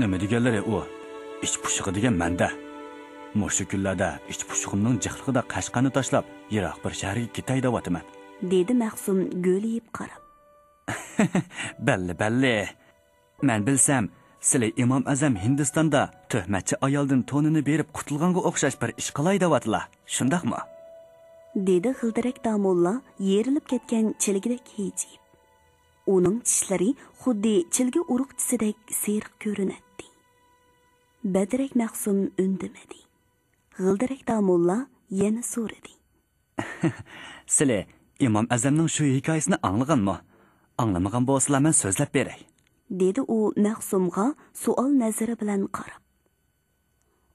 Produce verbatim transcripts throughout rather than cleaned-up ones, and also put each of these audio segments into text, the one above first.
نېمە دېگەنلىرى ئۇ؟ ئىچ پۇشۇقى دېگەن مەندە. مۇشۇ كۈنلەردە ئىچ پۇشۇقۇمنىڭ جىقلىقىدا قەشقەرنى تاشلاپ، يىراق بىر شەھەرگە كېتەي دەۋاتىمەن. دېدى مەخسۇم گۆلىيىپ قاراپ. بەللى، بەللى. مەن بىلسەم، سىلى ئىمام ئەزەم ھىندىستاندا تۆھمەتچى ئايالدىن تونىنى بېرىپ قۇتۇلغانغا ئوخشاش بىر ئىش قىلاي دەۋاتىلا، شۇنداقمۇ؟ دېدى غىلدىرەك داموللا يېرىلىپ كەتكەن چىلگىدەك ھىجىيىپ. ئۇنىڭ چىشلىرى خۇددى چىلگە ئۇرۇقچىسىدەك سېرىق كۆرۈنەتتى. بەدرەك مەخسۇم ئۈندىمىدى. غىلدىرەك داموللا يەنە سورىدى. سىلى ئىمام ئەزەمنىڭ شۇ ھېكايىسىنى ئاڭلىغانمۇ؟ ئاڭلىمىغان بولسىلا، مەن سۆزلەپ بېرەي. دېدى ئۇ مەخسۇمغا سوئال نەزىرى بىلەن قاراپ.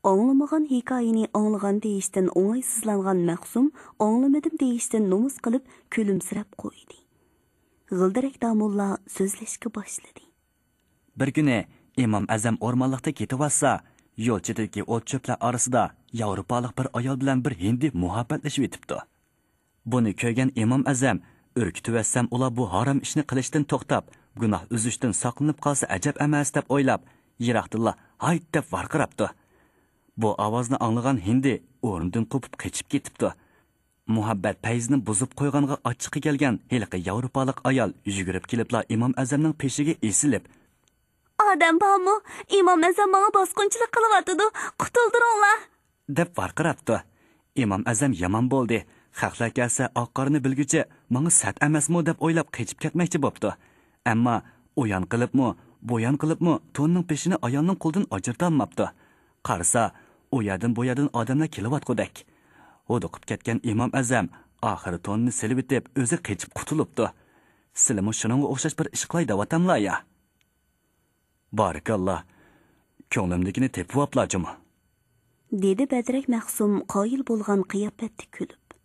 ئاڭلىمىغان ھېكايىنى ئاڭلىغان دېيىشتىن ئوڭايسىزلانغان مەخسۇم ئاڭلىمىدىم دېيىشتىن نومۇس قىلىپ كۈلۈمسىرەپ قويدى. غىلدىرەك داموللا سۆزلەشكە باشلىدى. بىر كۈنى ئىمام ئەزەم ئورمانلىقتا كېتىۋاتسا، يول چېتىدىكى ئوت-چۆپلەر ئارىسىدا ياۋروپالىق بىر ئايال بىلەن بىر ھىندى مۇھەببەتلىشىۋېتىپتۇ. بۇنى كۆرگەن ئىمام ئەزەم، ئۈركۈتۈۋەتسەم ئۇلار بۇ ھارام ئىشنى قىلىشتىن توختاپ، گۇناھ ئۈزۈشتىن ساقلىنىپ قالسا ئەجەب ئەمەس دەپ ئويلاپ، يىراقتىنلا ھايت دەپ ۋارقىراپتۇ. بۇ ئاۋازنى ئاڭلىغان ھىندى ئورنىدىن قوپۇپ قېچىپ كېتىپتۇ. مۇھەببەت پەيزىنى بۇزۇپ قويغانغا ئاچچىقى كەلگەن ھېلىقى ياۋروپالىق ئايال يۈگۈرۈپ كېلىپلا ئىمام ئەزەمنىڭ پېشىگە ئېسىلىپ، ئادەم بارمۇ؟ ئىمام ئەزەم ماڭا باسقۇنچىلىق قىلىۋاتىدۇ، قۇتۇلدۇرۇڭلار! دەپ ۋارقىراپتۇ. ئىمام ئەزەم يامان بولدى. خەقلەر كەلسە ئاق-قارىنى بىلگۈچە ماڭا سەت ئەمەسمۇ دەپ ئويلاپ قېچىپ كەتمەكچى بوپتۇ. ئەمما ئۇيان قىلىپمۇ، بۇيان قىلىپمۇ توننىڭ پېشىنى ئايالنىڭ قولىدىن ئاجرىتالماپتۇ. قارىسا، ئۇ يەردىن بۇ يەردىن ئادەملەر كېلىۋاتقۇدەك. ھودۇقۇپ كەتكەن ئىمام ئەزەم ئاخىرى توننى سېلىۋېتىپ ئۆزى قېچىپ قۇتۇلۇپتۇ. سىلىمۇ شۇنىڭغا ئوخشاش بىر ئىش قىلاي دەۋاتاملا يا؟ بارىكاللا، كۆڭلۈمدىكىنى تېپىۋاپلا جۇمۇ. دېدى بەدرەك مەخسۇم قايىل بولغان قىياپەتتە كۈلۈپ.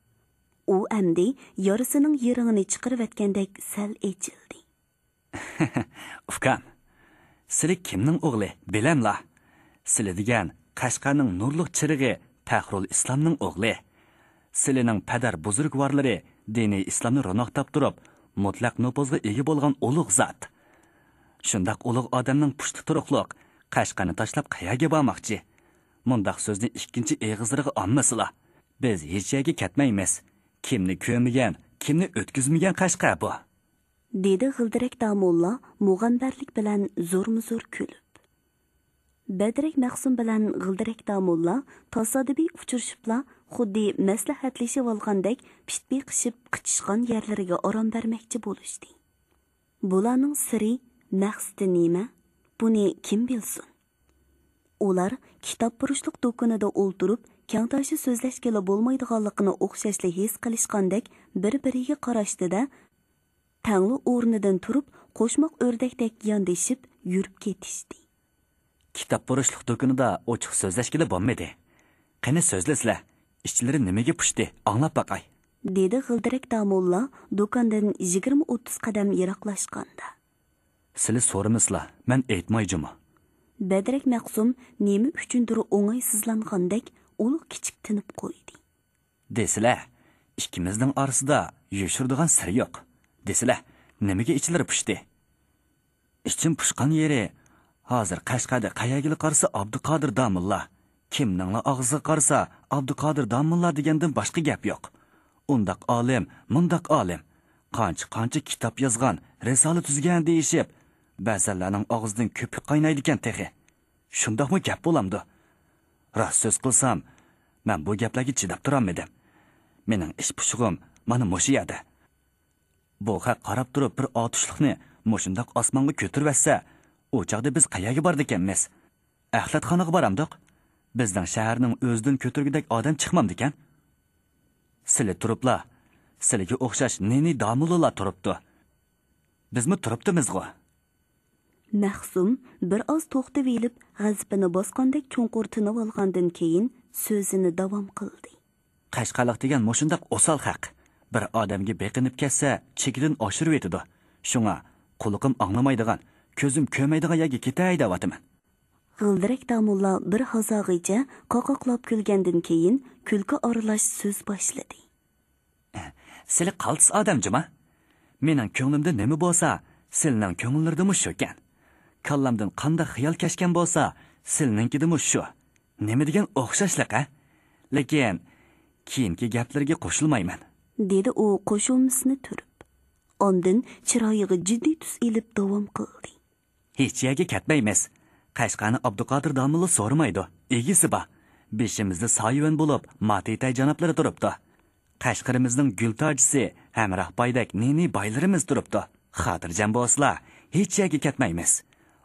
ئۇ ئەمدى يارىسىنىڭ يىرىڭىنى چىقىرىۋەتكەندەك سەل ئېچىلدى. ئۇكام، سىلى كىمنىڭ ئوغلى بىلەملا؟ سىلى دېگەن قەشقەرنىڭ نۇرلۇق چىرىغى پەخرۇل ئىسلامنىڭ ئوغلى. سىلىنىڭ پەدەر بۇزرۇگۋارلىرى دىنىي ئىسلامنى روناقتاپ تۇرۇپ، مۇتلەق نوپۇزغا ئىگە بولغان ئۇلۇغ زات. شۇنداق ئۇلۇغ ئادەمنىڭ پۇشتى تۇرۇقلۇق قەشقەرنى تاشلاپ قەيەرگە بارماقچى؟ مۇنداق سۆزنى ئىككىنچى ئېغىزلىرىغا ئالمىسىلا. بىز ھېچ يەرگە كەتمەيمىز. كىمنى كۆرمىگەن، كىمنى ئۆتكۈزمىگەن قەشقەر بۇ؟ دېدى غىلدىرەك داموللا مۇغەمبەرلىك بىلەن زورمۇزور كۈلۈپ. بەدرەك مەخسۇم بىلەن غىلدىرەك داموللا تاسادىپىي ئۇچرىشىپلا، خۇددى مەسلىھەتلىشىۋالغاندەك پىت بېقىشىپ قىچىشقان يەرلىرىگە ئارام بەرمەكچى بولۇشتى. بۇلارنىڭ سىرى، مەقسىتى نېمە؟ بۇنى كىم بىلسۇن؟ ئۇلار كىتابپۇرۇشلۇق دۇكىنىدا ئولتۇرۇپ، كەڭتاشا سۆزلەشكىلى بولمايدىغانلىقىنى ئوخشاشلا ھېس قىلىشقاندەك بىر-بىرىگە قاراشتى-دە، تەڭلا ئورنىدىن تۇرۇپ، قوشماق ئۆردەكتەك ياندىشىپ يۈرۈپ كېتىشتى. كىتابپۇرۇشلۇق دۇكىنىدا ئوچۇق سۆزلەشكىلى بولمىدى. قېنى سۆزلىسىلە، ئىچلىرى نېمىگە پۇشتى، ئاڭلاپ باقاي. دېدى غىلدىرەك داموللا دۇكاندىن يىگىرمە ئوتتۇز قەدەم يىراقلاشقاندا. سىلى سورىمىسىلا، مەن ئېيتماي جۇمۇ. بەدرەك مەخسۇم نېمە ئۈچۈندۇر ئوڭايسىزلانغاندەك ئۇلۇغ كىچىك تىنىپ قويدى. دېسىلە، ئىككىمىزنىڭ ئارىسىدا يوشۇرىدىغان سىر يوق. دېسىلە، نېمىگە ئىچلىرى پۇشتى؟ ئىچىم پۇشقان يېرى، ھازىر قەشقەردە قەيەرگىلا قارىسا ئابدۇقادىر داموللا. كىمنىڭلا ئاغزىغا قارىسا ئابدۇقادىر داموللا دېگەندىن باشقا گەپ يوق. ئۇنداق ئالىم، مۇنداق ئالىم. قانچە-قانچە كىتاب يازغان، رىسالە تۈزگەن دېيىشىپ، بەزەنلەرنىڭ ئاغزىدىن كۆپۈك قاينايدىكەن تېخى. شۇنداقمۇ گەپ بولامدۇ؟ راست سۆز قىلسام، مەن بۇ گەپلەرگە چىداپ تۇرالمىدىم. مېنىڭ ئىچ پۇشۇقۇم مانا مۇشۇ يەردە. بۇ خەق قاراپ تۇرۇپ بىر ئاتۇشلۇقنى مۇشۇنداق ئاسمانغا كۆتۈرۈۋەتسە، ئۇ چاغدا بىز قەيەرگە بارىدىكەنمىز؟ ئەخلەتخانىغا بارامدۇق؟ بىزنىڭ شەھەرنىڭ ئۆزىدىن كۆتۈرگۈدەك ئادەم چىقمامدىكەن؟ سىلى تۇرۇپلا، سىلىگە ئوخشاش نى-نى داموللىلار تۇرۇپتۇ. بىزمۇ تۇرۇپتىمىزغۇ. مەخسۇم بىر ئاز توختىۋېلىپ، غەزىپىنى باسقاندەك چوڭقۇر تىنىۋالغاندىن كېيىن سۆزىنى داۋام قىلدى. قەشقەرلىق دېگەن مۇشۇنداق ئوسال خەق. بىر ئادەمگە بېقىنىپ كەتسە، چېكىدىن ئاشۇرۇۋېتىدۇ. شۇڭا قۇلىقىم ئاڭلىمايدىغان، كۆزۈم كۆرمەيدىغان يەرگە كېتەي دەۋاتىمەن. غىلدىرەك داموللا بىر ھازاغىچە قاقاقلاپ كۈلگەندىن كېيىن، كۈلكە ئارىلاش سۆز باشلىدى. سىلى قالتىس ئادەم جۇما. مېنىڭ كۆڭلۈمدە نېمە بولسا، سىلىنىڭ كۆڭۈللىرىدىمۇ شۇكەن. كاللامدىن قانداق خىيال كەچكەن بولسا، سىلىنىڭكىدىمۇ شۇ. نېمە دېگەن ئوخشاشلىق، ھە؟ لېكىن كېيىنكى گەپلىرىگە قوشۇلمايمەن. دېدى ئۇ قوشۇمىسىنى تۈرۈپ. ئاندىن چىرايىغا جىددىي تۈس ئېلىپ داۋام قىلدى. ھېچ يەرگە كەتمەيمىز. قەشقەرنى ئابدۇقادىر داموللا سورىمايدۇ. ئىگىسى بار. بېشىمىزدا سايىۋەن بولۇپ، ما تېتەي جانابلىرى تۇرۇپتۇ. قەشقىرىمىزنىڭ گۈل تاجىسى، ھەمراھ بايدەك نى-نى بايلىرىمىز تۇرۇپتۇ. خاتىرجەم بولسىلا، ھېچ يەرگە كەتمەيمىز.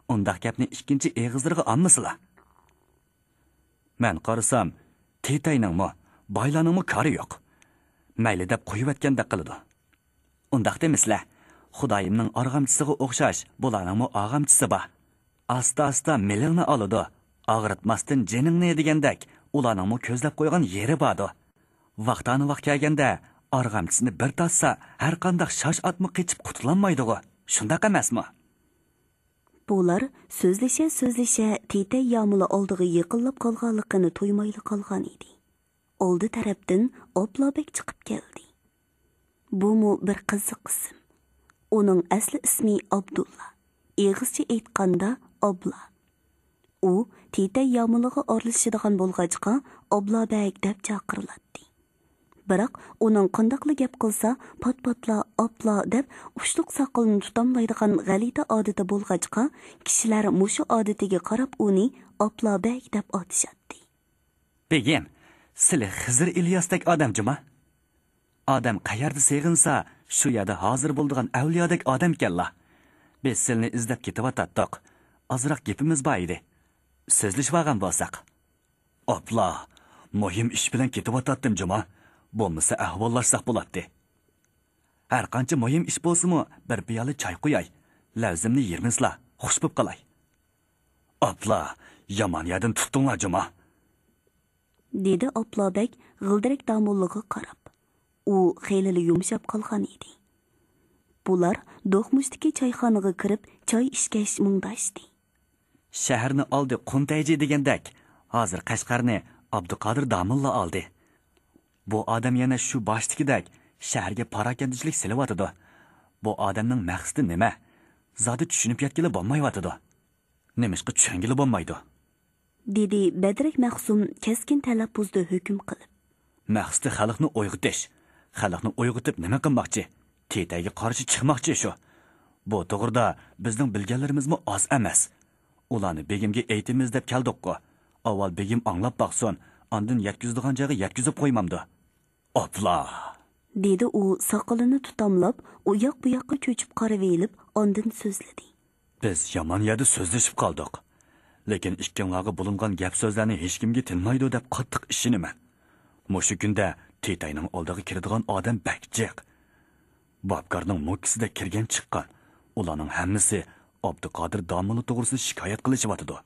ئۇنداق گەپنى ئىككىنچى ئېغىزلىرىغا ئالمىسىلا. مەن قارىسام، تېتەينىڭمۇ، بايلارنىڭمۇ كارى يوق. مەيلى دەپ قويۇۋەتكەندەك قىلىدۇ. ئۇنداق دېمىسىلە، خۇدايىمنىڭ ئارغامچىسىغا ئوخشاش بۇلارنىڭمۇ ئارغامچىسى بار. ئاستا-ئاستا مېلىڭنى ئالىدۇ، ئاغرىتماستىن جېنىڭنى دېگەندەك، ئۇلارنىڭمۇ كۆزلەپ قويغان يېرى باردۇ. ۋاقتانىۋاق كەلگەندە ئارغامچىسىنى بىر تارتسا، ھەرقانداق شاش ئاتمۇ قېچىپ قۇتۇلالمايدىغۇ. شۇنداق ئەمەسمۇ؟ بۇلار سۆزلىشە-سۆزلىشە تېتەي يامۇلى ئالدىغا يېقىنلاپ قالغانلىقىنى تۇيمايلا قالغان ئىدى. ئالدى تەرەپتىن ئابلابەگ چىقىپ كەلدى. بۇمۇ بىر قىزىق ئىسىم. ئۇنىڭ ئەسلى ئىسمى ئابدۇللا. ئېغىزچە ئېيتقاندا ئابلا. ئۇ تېتەي يامۇلىغا ئارىلىشىدىغان بولغاچقا، ئابلابەگ دەپ چاقىرىلاتتى. بىراق ئۇنىڭ قانداقلا گەپ قىلسا، پات-پاتلا ئاپلا دەپ ئۇچلۇق ساقىلىنى تۇتاملايدىغان غەلىتە ئادىتى بولغاچقا، كىشىلەر مۇشۇ ئادىتىگە قاراپ ئۇنى ئاپلا بەگ دەپ ئاتىشاتتى. بېگىم، سىلى خىزىر ئىلياستەك ئادەم جۇما. ئادەم قەيەردە سېغىنسا، شۇ يەردە ھازىر بولىدىغان ئەۋلىيادەك ئادەمكەنلا. بىز سىلنى ئىزدەپ كېتىۋاتاتتۇق. ئازراق گېپىمىز بار ئىدى. سۆزلىشىۋالغان بولساق. ئاپلا، مۇھىم ئىش بىلەن كېتىۋاتاتتىم جۇما. بولمىسا ئەھۋاللاشساق بولاتتى. ھەرقانچە مۇھىم ئىش بولسىمۇ، بىر پىيالە چاي قۇياي. لەۋزىمنى يىرمىسىلا، خۇش بوپ قالاي. ئاپلا، يامان يەردىن تۇتتۇڭلار جۇما. دېدى ئاپلا بەگ غىلدىرەك داموللىغا قاراپ. ئۇ خېلىلا يۇمشاپ قالغان ئىدى. بۇلار دوقمۇشتىكى چايخانىغا كىرىپ، چاي ئىچكەچ مۇڭداشتى. شەھەرنى ئالدى قۇنتەيجى دېگەندەك، ھازىر قەشقەرنى ئابدۇقادىر داموللا ئالدى. بۇ ئادەم يەنە شۇ باشتىكىدەك شەھەرگە پاراكەندىچىلىك سېلىۋاتىدۇ. بۇ ئادەمنىڭ مەقسىتى نېمە؟ زادى چۈشىنىپ يەتكىلى بولمايۋاتىدۇ. نېمىشقا چۈشەنگىلى بولمايدۇ؟ دېدى بەدرەك مەخسۇم كەسكىن تەلەپپۇزدا ھۆكۈم قىلىپ. مەقسىتى خەلقنى ئويغىتىش. خەلقنى ئويغىتىپ نېمە قىلماقچى؟ تېتەيگە قارشى چىقماقچى شۇ. بۇ توغرىدا بىزنىڭ بىلگەنلىرىمىزمۇ ئاز ئەمەس. ئۇلارنى بېگىمگە ئېيتىمىز دەپ كەلدۇققۇ. ئاۋۋال بېگىم ئاڭلاپ باقسۇن، ئاندىن يەتكۈزىدىغان جايغا يەتكۈزۈپ قويمامدۇ؟ ئاپلا! دېدى ئۇ ساقىلىنى تۇتاملاپ، ئۇ ياق بۇ ياققا چۆچۈپ قارىۋېلىپ، ئاندىن سۆزلىدى. بىز يامان يەردە سۆزلىشىپ قالدۇق. لېكىن ئىككىڭلارغا بولۇنغان گەپ سۆزلەرنى ھېچكىمگە تىنمايدۇ دەپ قاتتىق ئىشىنىمەن. مۇشۇ كۈندە تېتەينىڭ ئالدىغا كىرىدىغان ئادەم بەك جىق. بابكارنىڭ موككىسىدەك كىرگەن چىققان. ئۇلارنىڭ ھەممىسى ئابدۇقادىر داموللا توغرىسىدا شىكايەت قىلىشىۋاتىدۇ.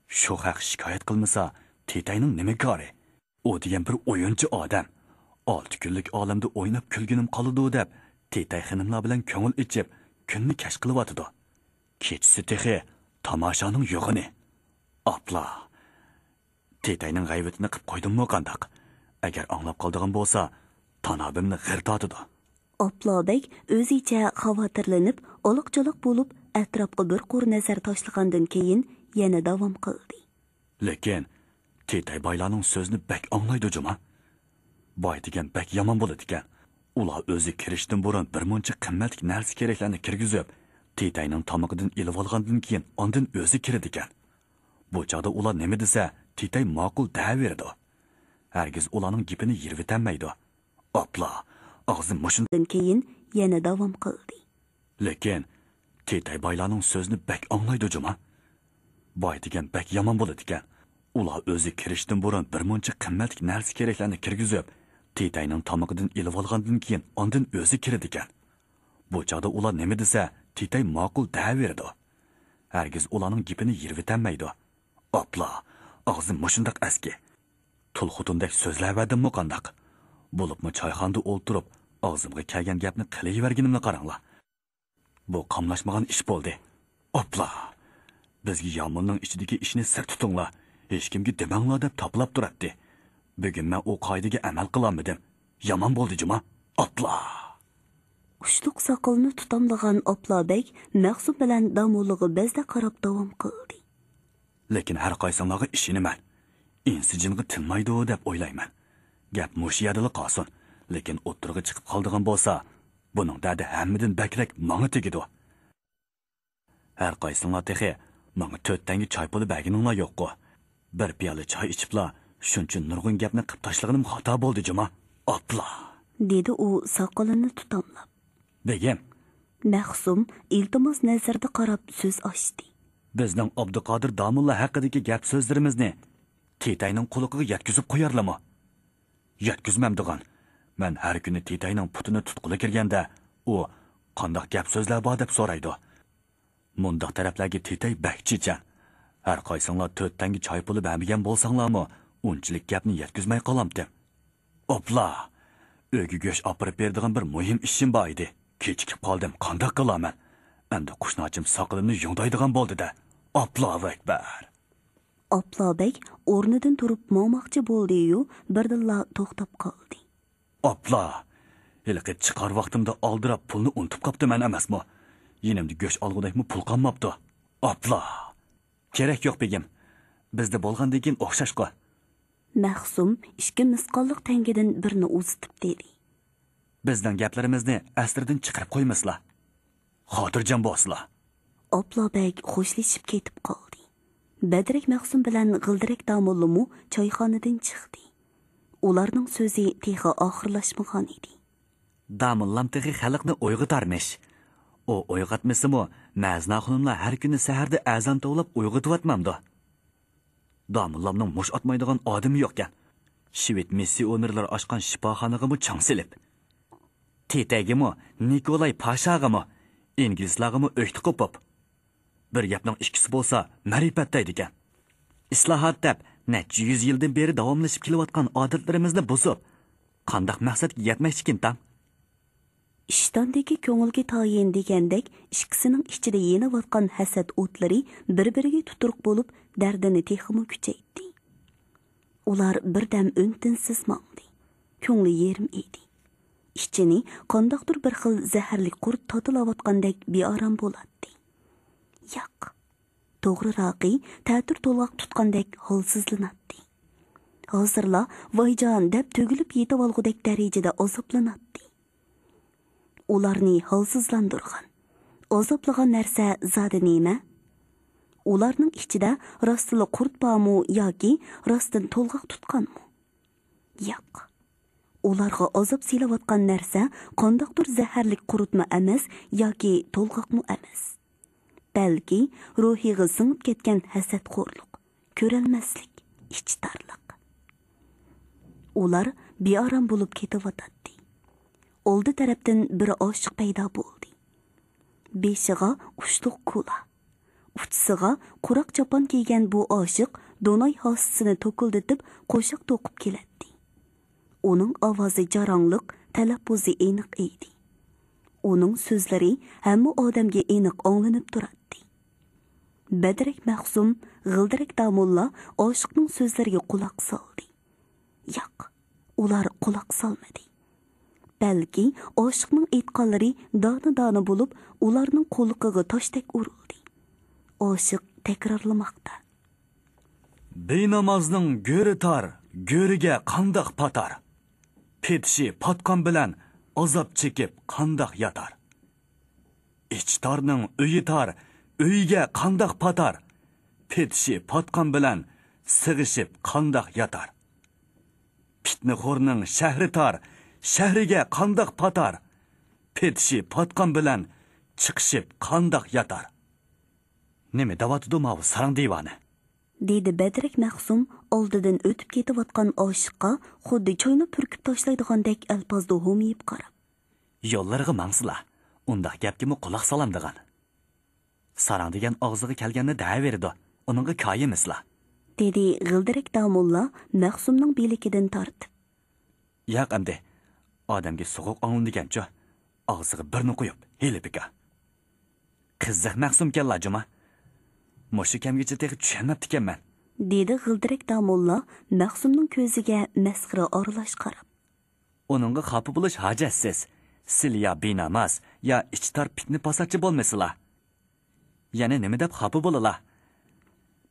شۇ خەق شىكايەت قىلمىسا، تېتەينىڭ نېمە كارى؟ ئۇ دېگەن بىر ئويۇنچى ئادەم. ئالتە كۈنلۈك ئالەمدە ئويناپ كۈلگىنىم قالىدۇ دەپ، تېتەي خېنىملار بىلەن كۆڭۈل ئېچىپ، كۈننى كەچ قىلىۋاتىدۇ. كېچىسى تېخى تاماشانىڭ يوغىنى. ئاپلا! تېتەينىڭ غەيۋىتىنى قىپ قويدۇممۇ قانداق؟ ئەگەر ئاڭلاپ قالىدىغان بولسا، تانابىمنى غىر تارتىدۇ. ئاپلا بەگ ئۆزىچە خاۋاتىرلىنىپ، ئالاق-چالاق بولۇپ، ئەتراپقا بىر قۇر نەزەر تاشلىغاندىن كېيىن يەنە داۋام قىلدى. لېكىن تېتەي بايلارنىڭ سۆزىنى بەك ئاڭلايدۇ جۇما. باي دېگەن بەك يامان بولىدىكەن. ئۇلار ئۆزى كىرىشتىن بۇرۇن بىر مۇنچە قىممەتلىك نەرسە-كېرەكلەرنى كىرگۈزۈپ، تېتەينىڭ تامىقىدىن ئېلىۋالغاندىن كېيىن ئاندىن ئۆزى كىرىدىكەن. بۇ چاغدا ئۇلار نېمە دېسە، تېتەي ماقۇل دەۋېرىدۇ. ھەرگىز ئۇلارنىڭ گېپىنى يىرىۋېتەلمەيدۇ. ئاپلا، ئاغزى مۇشۇندىن كېيىن يەنە داۋام قىلدى. لېكىن تېتەي بايلارنىڭ سۆزىنى بەك ئاڭلايدۇ جۇما. باي دېگەن بەك يامان بولىدىكەن. ئۇلار ئۆزى كىرىشتىن بۇرۇن بىر مۇنچە قىممەتلىك نەرسە-كېرەكلەرنى كىرگۈزۈپ، تېتەينىڭ تامىقىدىن ئېلىۋالغاندىن كېيىن ئاندىن ئۆزى كىرىدىكەن. بۇ چاغدا ئۇلار نېمە دېسە، تېتەي ماقۇل دەۋېرىدۇ. ھەرگىز ئۇلارنىڭ گېپىنى يىرىۋېتەلمەيدۇ. ئاپلا، ئاغزى مۇشۇنداق ئەسكى. تۇل خوتۇندەك سۆزلەۋەردىممۇ قانداق؟ بولۇپمۇ چايخانىدا ئولتۇرۇپ، ئاغزىمغا كەلگەن گەپنى قىلىۋەرگىنىمنى قاراڭلار. بۇ قاملاشمىغان ئىش بولدى. ئاپلا! بىزگە يامۇلنىڭ ئىچىدىكى ئىشنى سىر تۇتۇڭلار، ھېچكىمگە دېمەڭلار دەپ تاپىلاپ تۇراتتى. بۈگۈن مەن ئۇ قائىدىگە ئەمەل قىلالمىدىم. يامان بولدى جۇما. ئاپلا! ئۇچلۇق ساقىلىنى تۇتاملىغان ئابلا بەگ مەخسۇم بىلەن داموللىغا بەزدە قاراپ داۋام قىلدى. لېكىن ھەر قايسىڭلارغا ئىشىنىمەن. ئىنسى جىنغا تىنمايدۇ دەپ ئويلايمەن. گەپ مۇشۇ يەردىلا قالسۇن. لېكىن ئوتتۇرىغا چىقىپ قالىدىغان بولسا، بۇنىڭ دەردى ھەممىدىن بەكرەك ماڭا تېگىدۇ. ھەر قايسىڭلار تېخى ماڭا تۆت تەڭگە چاي پۇلى بەرگىنىڭلار يوققۇ؟ بىر پىيالە چاي ئىچىپلا شۇنچە نۇرغۇن گەپنى قىپ تاشلىغىنىم خاتا بولدى جۇما. ئاپلا! دېدى ئۇ ساقىلىنى تۇتاملاپ. بېگىم! مەخسۇم ئىلتىماس نەزىرىدە قاراپ سۆز ئاچتى. بىزنىڭ ئابدۇقادىر داموللا ھەققىدىكى گەپ سۆزلىرىمىزنى تېتەينىڭ قۇلىقىغا يەتكۈزۈپ قويارلىمۇ؟ يەتكۈزمەمدىغان. مەن ھەر كۈنى تېتەينىڭ پۇتىنى تۇتقىلى كىرگەندە، ئۇ قانداق گەپ سۆزلەر بار دەپ سورايدۇ. مۇنداق تەرەپلەرگە تېتەي بەك چېچەن. ھەر قايسىڭلار تۆت تەڭگە چاي پۇلى بەرمىگەن بولساڭلارمۇ، ئۇنچىلىك گەپنى يەتكۈزمەي قالامتىم. ئاپلا! ئۆيگە گۆش ئاپىرىپ بېرىدىغان بىر مۇھىم ئىشىم بار ئىدى. كېچىكىپ قالدىم، قانداق قىلارمەن؟ ئەمدى قۇشناچىم ساقىلىمنى يۇڭدايدىغان بولدى-دە. ئاپلاۋۇ ئەكبەر! ئاپلا بەگ ئورنىدىن تۇرۇپ ماڭماقچى بولدى-يۇ، بىردىنلا توختاپ قالدى. ئاپلا! ھېلىقى چىقار ۋاقتىمدا ئالدىراپ پۇلنى ئۇنتۇپ قاپتىمەن ئەمەسمۇ؟ يېنىمدا گۆش ئالغۇدەكمۇ پۇل قالماپتۇ. ئاپلا! كېرەك يوق، بېگىم. بىزدە بولغاندىن كېيىن ئوخشاشقۇ. مەخسۇم ئىككى مىسقاللىق تەڭگىدىن بىرنى ئۇزىتىپ دېدى. بىزنىڭ گەپلىرىمىزنى ئەستىردىن چىقىرىپ قويمىسىلا. خاتىرجەم بولسىلا. ئاپلا بەگ خوشلىشىپ كېتىپ قالدى. بەدرەك مەخسۇم بىلەن غىلدىرەك داموللىمۇ چايخانىدىن چىقتى. ئۇلارنىڭ سۆزى تېخى ئاخىرلاشمىغان ئىدى. داموللام تېخى خەلقنى ئويغىتارمىش. ئۇ ئويغاتمىسىمۇ، مەزىنە خانىملار ھەر كۈنى سەھەردە ئەزان توۋلاپ ئويغىتىۋاتمامدۇ؟ داموللامنىڭ مۇش ئاتمايدىغان ئادىمى يوقكەن. شىۋېد مىسسىئونېرلىرى ئاچقان شىپاخانىغىمۇ چاڭ سېلىپ، تېتەيگىمۇ، نىكولاي پاشاغىمۇ، ئىنگلىزلارغىمۇ ئۆكتە قوپۇپ، بىر گەپنىڭ ئىككىسى بولسا مەرىپەت دەيدىكەن. ئىسلاھات دەپ نەچچە يۈز يىلدىن بېرى داۋاملىشىپ كېلىۋاتقان ئادەتلىرىمىزنى بۇزۇپ، قانداق مەقسەتكە يەتمەكچىكىن تاڭ؟ ئىشتاندىكى كۆڭۈلگە تايىن دېگەندەك ئىككىسىنىڭ ئىچىدە يېنىۋاتقان ھەسەت ئوتلىرى بىر-بىرىگە تۇتۇرۇق بولۇپ، دەردىنى تېخىمۇ كۈچەيتتى. ئۇلار بىردەم ئۈن-تىنسىز ماڭدى. كۆڭلى يېرىم ئىدى. ئىچىنى قانداقتۇر بىر خىل زەھەرلىك قۇرت تاتىلاۋاتقاندەك بىئارام بولاتتى. ياق، توغرىراقى، تەتۈر تولغاق تۇتقاندەك ھالسىزلىناتتى. ھازىرلا ۋايجان دەپ تۈگۈلۈپ يېتىۋالغۇدەك دەرىجىدە ئازابلىناتتى. ئۇلارنى ھالسىزلاندۇرغان، ئازابلىغان نەرسە زادى نېمە؟ ئۇلارنىڭ ئىچىدە راستلا قۇرت بارمۇ ياكى راستتىن تولغاق تۇتقانمۇ؟ ياق. ئۇلارغا ئازاب سېلىۋاتقان نەرسە قانداقتۇر زەھەرلىك قۇرتمۇ ئەمەس ياكى تولغاقمۇ ئەمەس. بەلكى روھىغا سىڭىپ كەتكەن ھەسەتخورلۇق، كۆرەلمەسلىك، ئىچى تارلىق. ئۇلار بىئارام بولۇپ كېتىۋاتاتتى. ئالدى تەرەپتىن بىر ئاشىق پەيدا بولدى. بېشىغا ئۇچلۇق كۇلا، ئۇچىسىغا قۇراق چاپان كىيگەن بۇ ئاشىق دوناي ھاسىسىنى توكۇلدىتىپ قوشاق توقۇپ كېلەتتى. ئۇنىڭ ئاۋازى جاراڭلىق، تەلەپپۇزى ئېنىق ئىدى. ئۇنىڭ سۆزلىرى ھەممە ئادەمگە ئېنىق ئاڭلىنىپ تۇراتتى. بەدرەك مەخسۇم، غىلدىرەك داموللا ئاشىقنىڭ سۆزلىرىگە قۇلاق سالدى. ياق، ئۇلار قۇلاق سالمىدى. بەلكى ئاشىقنىڭ ئېيتقانلىرى دانە-دانە بولۇپ، ئۇلارنىڭ قۇلىقىغا تاشتەك ئۇرۇلدى. ئاشىق تەكرارلىماقتا. بىنامازنىڭ گۆرى تار، گۆرىگە قانداق پاتار؟ پېتىشى پاتقان بىلەن ئازاب چېكىپ قانداق ياتار؟ ئىچى تارنىڭ ئۆيى تار، ئۆيىگە قانداق پاتار؟ پېتىشى پاتقان بىلەن سىغىشىپ قانداق ياتار؟ پىتنىخورنىڭ شەھىرى تار، شەھىرىگە قانداق پاتار؟ پېتىشى پاتقان بىلەن چىقىشىپ قانداق ياتار؟ نېمە دەۋاتىدۇ ماۋۇ ساراڭ دىۋانە؟ دېدى بەدرەك مەخسۇم ئالدىدىن ئۆتۈپ كېتىۋاتقان ئاشىققا خۇددى چاينى پۈركۈپ تاشلايدىغاندەك ئەلپازدا ھومىيىپ قاراپ. يوللىرىغا ماڭسىلا، ئۇنداق گەپكىمۇ قۇلاق سالامدىغان. ساراڭ دېگەن ئاغزىغا كەلگەننى دەۋېرىدۇ، ئۇنىڭغا كايىمىسىلا. دېدى غىلدىرەك داموللا مەخسۇمنىڭ بىلىكىدىن تارتىپ. ياق ئەمدى، ئادەمگە سوغۇق ئاڭلىنىدىكەنچۇ، ئاغزىغا بىرنى قويۇپ، ھېلى بىكار. قىزىق مەخسۇمكەنلا جۇما. مۇشۇ كەمگىچە تېخى چۈشەنمەپتىكەنمەن. دېدى غىلدىرەك داموللا مەخسۇمنىڭ كۆزىگە مەسخىرە ئارىلاش قاراپ. ئۇنىڭغا خاپا بولۇش ھاجەتسىز. سىلى يا بىناماز، يا ئىچى تار پىتنە-پاساتچى بولمىسىلا. يەنە نېمە دەپ خاپا بولىلا؟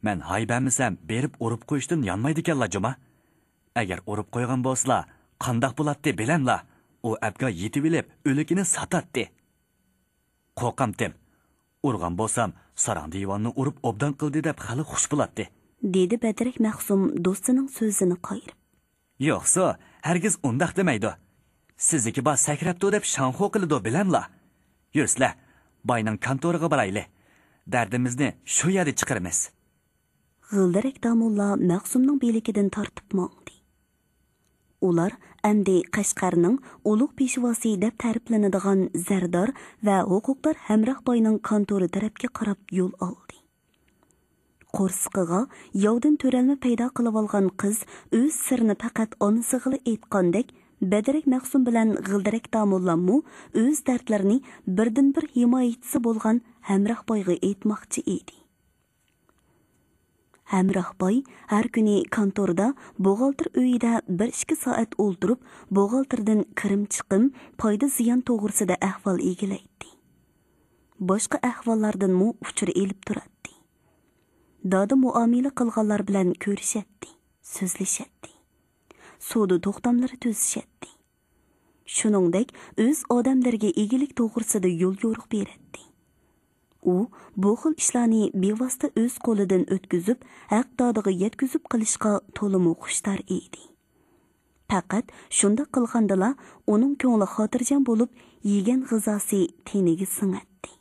مەن ھاي بەرمىسەم، بېرىپ ئۇرۇپ قويۇشتىن يانمايدىكەنلا جۇما. ئەگەر ئۇرۇپ قويغان بولسىلا، قانداق بولاتتى بىلەملا؟ ئۇ ئەپكا يېتىۋېلىپ، ئۆلۈكىنى ساتاتتى. قورقامتىم. ئۇرغان بولسام، ساراڭ دىۋاننى ئۇرۇپ ئوبدان قىلدى دەپ خەلق خۇش بولاتتى. دېدى بەدرەك مەخسۇم دوستىنىڭ سۆزىنى قايرىپ. يوقسۇ، ھەرگىز ئۇنداق دېمەيدۇ. سىزدىكى بار سەكرەپتۇ دەپ شاڭخۇ قىلىدۇ بىلەملا. يۈرسىلە، باينىڭ كانتورىغا بارايلى. دەردىمىزنى شۇ يەردە چىقىرىمىز. غىلدىرەك داموللا مەخسۇمنىڭ بىلىكىدىن تارتىپ ماڭدى. ئۇلار ئەمدى قەشقەرنىڭ ئۇلۇغ پېشۋاسى دەپ تەرىپلىنىدىغان زەردار ۋە ھوقۇقدار ھەمراھ باينىڭ كانتورى تەرەپكە قاراپ يول ئالدى. قورسىقىغا ياۋدىن تۆرەلمە پەيدا قىلىۋالغان قىز ئۆز سىرىنى پەقەت ئانىسىغىلا ئېيتقاندەك، بەدرەك مەخسۇم بىلەن غىلدىرەك داموللاممۇ ئۆز دەردلىرىنى بىردىنبىر ھىمايىچىسى بولغان ھەمراھ بايغا ئېيتماقچى ئىدى. ھەمراھ باي ھەر كۈنى كانتوردا بوغالتىر ئۆيىدە بىر ئىككى سائەت ئولتۇرۇپ، بوغالتىردىن كىرىم چىقىم، پايدا زىيان توغرىسىدا ئەھۋال ئىگىلەيتتى. باشقا ئەھۋاللاردىنمۇ ئۇچۇر ئېلىپ تۇراتتى. دادا مۇئامىلە قىلغانلار بىلەن كۆرۈشەتتى، سۆزلىشەتتى. سودا توختاملىرى تۈزۈشەتتى. شۇنىڭدەك ئۆز ئادەملىرىگە ئىگىلىك توغرىسىدا يول يورۇق بېرەتتى. ئۇ بۇ خىل ئىشلارنى بىۋاسىتە ئۆز قولىدىن ئۆتكۈزۈپ، ھەق دادىغا يەتكۈزۈپ قىلىشقا تولىمۇ خۇشتار ئىدى. پەقەت شۇنداق قىلغاندىلا ئۇنىڭ كۆڭلى خاتىرجەم بولۇپ، يېگەن غىزاسى تېنىگە سىڭەتتى.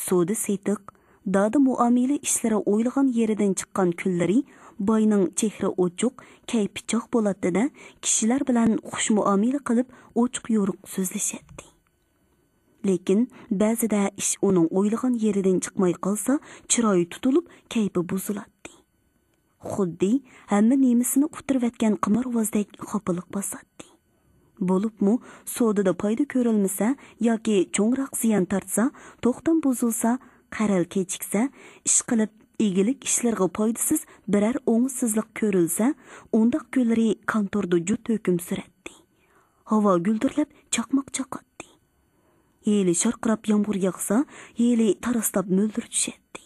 سودا سېتىق، دادا مۇئامىلە ئىشلىرى ئويلىغان يېرىدىن چىققان كۈنلىرى باينىڭ چېھرى ئوچۇق، كەيپى چاق بولاتتى-دە، كىشىلەر بىلەن خۇش مۇئامىلە قىلىپ، ئوچۇق يورۇق سۆزلىشەتتى. لېكىن بەزىدە ئىش ئۇنىڭ ئويلىغان يېرىدىن چىقماي قالسا، چىرايى تۇتۇلۇپ، كەيپى بۇزۇلاتتى. خۇددى ھەممە نېمىسىنى ئۇتتۇرۇۋەتكەن قىمارۋازدەك خاپىلىق باساتتى. بولۇپمۇ سودىدا پايدا كۆرۈلمىسە ياكى چوڭراق زىيان تارتسا، توختام بۇزۇلسا، قەرەل كېچىكسە، ئىشقىلىپ ئىگىلىك ئىشلىرىغا پايدىسىز بىرەر ئوڭۇشسىزلىق كۆرۈلسە، ئۇنداق كۈنلىرى كانتوردا جۇت ھۆكۈم سۈرەتتى. ھاۋا گۈلدۈرلەپ چاقماق چاقاتتى. ھېلى شارقىراپ يامغۇر ياغسا، ھېلى تاراسلاپ مۆلدۈر چۈشەتتى.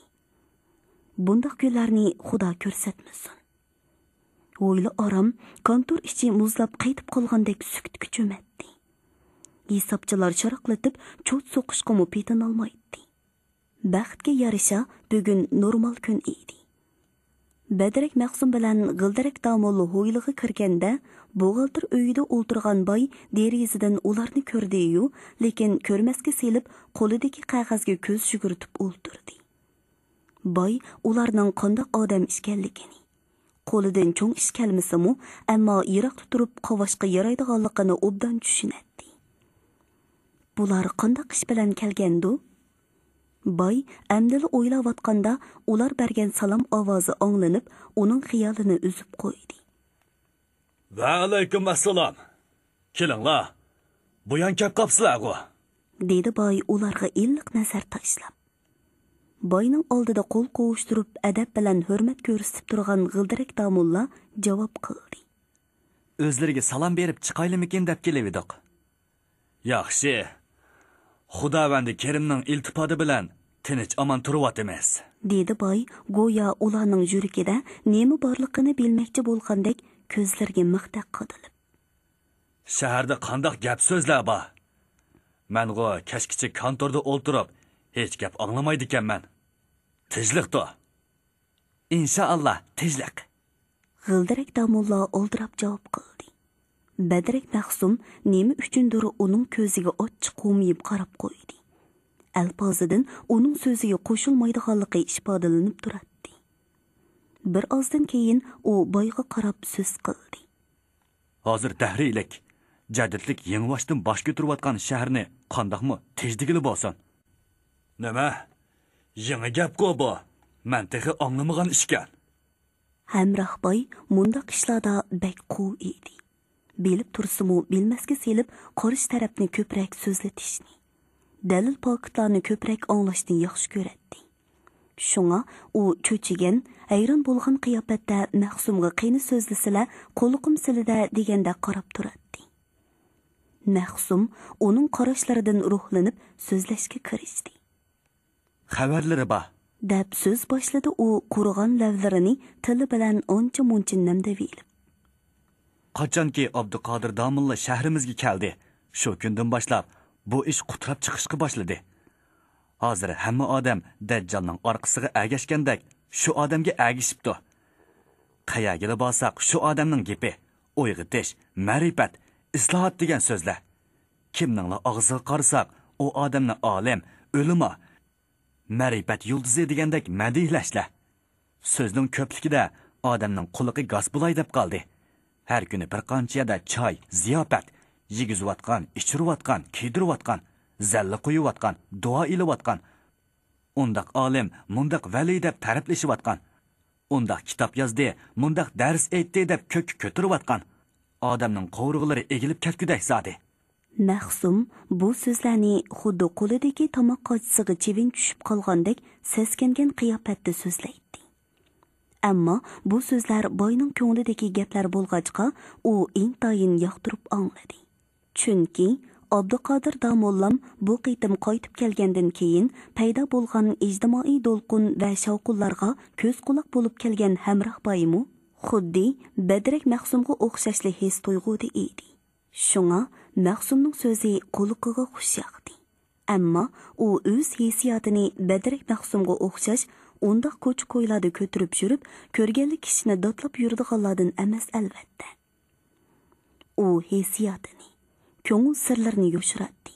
بۇنداق كۈنلەرنى خۇدا كۆرسەتمىسۇن. ھويلا ئارام، كانتور ئىچى مۇزلاپ قېتىپ قالغاندەك سۈكۈتكە چۆمەتتى. ھېسابچىلار شاراقلىتىپ چوت سوقۇشقىمۇ پېتىنالمايتتى. بەختكە يارىشا، بۈگۈن نورمال كۈن ئىدى. بەدرەك مەخسۇم بىلەن غىلدىرەك داموللا ھويلىغا كىرگەندە، بوغالتىر ئۆيىدە ئولتۇرغان باي دېرىزىدىن ئۇلارنى كۆردى-يۇ، لېكىن كۆرمەسكە سېلىپ، قولىدىكى قەغەزگە كۆز يۈگۈرتۈپ ئولتۇردى. باي ئۇلارنىڭ قانداق ئادەم ئىكەنلىكىنى، قولىدىن چوڭ ئىش كەلمىسىمۇ، ئەمما يىراقتا تۇرۇپ قاۋاشقا يارايدىغانلىقىنى ئوبدان چۈشىنەتتى. بۇلار قانداق ئىش بىلەن كەلگەندۇ؟ باي ئەمدىلا ئويلاۋاتقاندا، ئۇلار بەرگەن سالام ئاۋازى ئاڭلىنىپ، ئۇنىڭ خىيالىنى ئۈزۈپ قويدى. ۋەئەلەيكۇم ئەسسالام. كېلىڭلار، بۇيان كەپ قاپسىلەرغۇ؟ دېدى باي ئۇلارغا ئىللىق نەزەر تاشلاپ. باينىڭ ئالدىدا قول قوۋۇشتۇرۇپ، ئەدەپ بىلەن ھۆرمەت كۆرسىتىپ تۇرغان غىلدىرەك داموللا جاۋاب قىلدى. ئۆزلىرىگە سالام بېرىپ چىقايلىمىكىن دەپ كېلىۋىدۇق. ياخشى. خۇداۋەندى كېرىمنىڭ ئىلتىپاتى بىلەن تىنچ-ئامان تۇرۇۋاتىمىز. دېدى باي، گويا ئۇلارنىڭ يۈرىكىدە نېمە بارلىقىنى بىلمەكچى بولغاندەك كۆزلىرىگە مىختەك قادىلىپ. شەھەردە قانداق گەپ-سۆزلەر بار؟ مەنغۇ كەچكىچە كانتوردا ئولتۇرۇپ، ھېچ گەپ ئاڭلىمايدىكەنمەن. تىنچلىقتۇ؟ ئىنشائاللا، تىنچلىق. غىلدىرەك داموللا ئالدىراپ جاۋاب قىلدى. بەدرەك مەخسۇم نېمە ئۈچۈندۇر ئۇنىڭ كۆزىگە ئاچچىق ھومىيىپ قاراپ قويدى. ئەلپازىدىن ئۇنىڭ سۆزىگە قوشۇلمايدىغانلىقى ئىپادىلىنىپ تۇراتتى. بىر ئازدىن كېيىن ئۇ بايغا قاراپ سۆز قىلدى. ھازىر دەھرىيلىك، جەدىتلىك يېڭىباشتىن باش كۆتۈرۈۋاتقان شەھەرنى قانداقمۇ تىنچ دېگىلى بولسۇن؟ نېمە؟ يېڭى گەپقۇ بۇ؟ مەن تېخى ئاڭلىمىغان ئىشكەن. ھەمراھ باي مۇنداق ئىشلاردا بەك قۇۋ ئىدى. بىلىپ تۇرسىمۇ بىلمەسكە سېلىپ قارشى تەرەپنى كۆپرەك سۆزلىتىشنى، دەلىل-پاكىتلارنى كۆپرەك ئاڭلاشنى ياخشى كۆرەتتى. شۇڭا ئۇ چۆچۈگەن، ھەيران بولغان قىياپەتتە مەخسۇمغا قېنى سۆزلىسىلە، قۇلىقىم سىلىدە دېگەندەك قاراپ تۇراتتى. مەخسۇم ئۇنىڭ قاراشلىرىدىن روھلىنىپ سۆزلەشكە كىرىشتى. خەۋەرلىرى بار. دەپ سۆز باشلىدى ئۇ قۇرۇغان لەۋلىرىنى تىلى بىلەن ئانچە-مۇنچە نەمدىۋېلىپ. قاچانكى ئابدۇقادىر داموللا شەھىرىمىزگە كەلدى، شۇ كۈندىن باشلاپ بۇ ئىش قۇتراپ چىقىشقا باشلىدى. ھازىر ھەممە ئادەم دەججالنىڭ ئارقىسىغا ئەگەشكەندەك شۇ ئادەمگە ئەگىشىپتۇ. قەيەرگىلا بارساق شۇ ئادەمنىڭ گېپى، ئويغىتىش، مەرىپەت، ئىسلاھات دېگەن سۆزلەر. كىمنىڭلا ئاغزىغا قارىساق ئۇ ئادەمنى ئالىم، ئۆلىما، مەرىپەت يۇلتۇزى دېگەندەك مەدھىيلەشلەر. سۆزنىڭ كۆپلۈكىدە ئادەمنىڭ قۇلىقى گاس بولاي دەپ قالدى. ھەر كۈنى بىر قانچە يەردە چاي، زىياپەت، يېگۈزۈۋاتقان، ئىچۈرۈۋاتقان، كىيدۈرۈۋاتقان، زەللە قويۇۋاتقان، دۇئا ئېلىۋاتقان، ئۇنداق ئالىم، مۇنداق ۋەلىي دەپ تەرىپلىشىۋاتقان، ئۇنداق كىتاب يازدى، مۇنداق دەرس ئېيتتى دەپ كۆككە كۆتۈرۈۋاتقان ئادەمنىڭ قوۋۇرغىلىرى ئېگىلىپ كەتكۈدەك زادى. مەخسۇم بۇ سۆزلەرنى خۇددى قولىدىكى تاماق قاچىسىغا چىۋىن چۈشۈپ قالغاندەك سەسكەنگەن قىياپەتتە سۆزلەيتتى. ئەمما بۇ سۆزلەر باينىڭ كۆڭلىدىكى گەپلەر بولغاچقا، ئۇ ئىنتايىن ياقتۇرۇپ ئاڭلىدى. چۈنكى ئابدۇقادىر داموللام بۇ قېتىم قايتىپ كەلگەندىن كېيىن پەيدا بولغان ئىجتىمائىي دولقۇن ۋە شاۋقۇنلارغا كۆز-قۇلاق بولۇپ كەلگەن ھەمراھ بايمۇ خۇددى بەدرەك مەخسۇمغا ئوخشاشلا ھېس-تۇيغۇدا ئىدى. شۇڭا مەخسۇمنىڭ سۆزى قۇلىقىغا خۇش ياقتى. ئەمما ئۇ ئۆز ھېسسىياتىنى بەدرەك مەخسۇمغا ئوخشاش ئۇنداق كوچا-كويلاردا كۆتۈرۈپ يۈرۈپ، كۆرگەنلا كىشىنى داتلاپ يۈرىدىغانلاردىن ئەمەس، ئەلۋەتتە. ئۇ ھېسسىياتىنى، كۆڭۈل سىرلىرىنى يوشۇراتتى.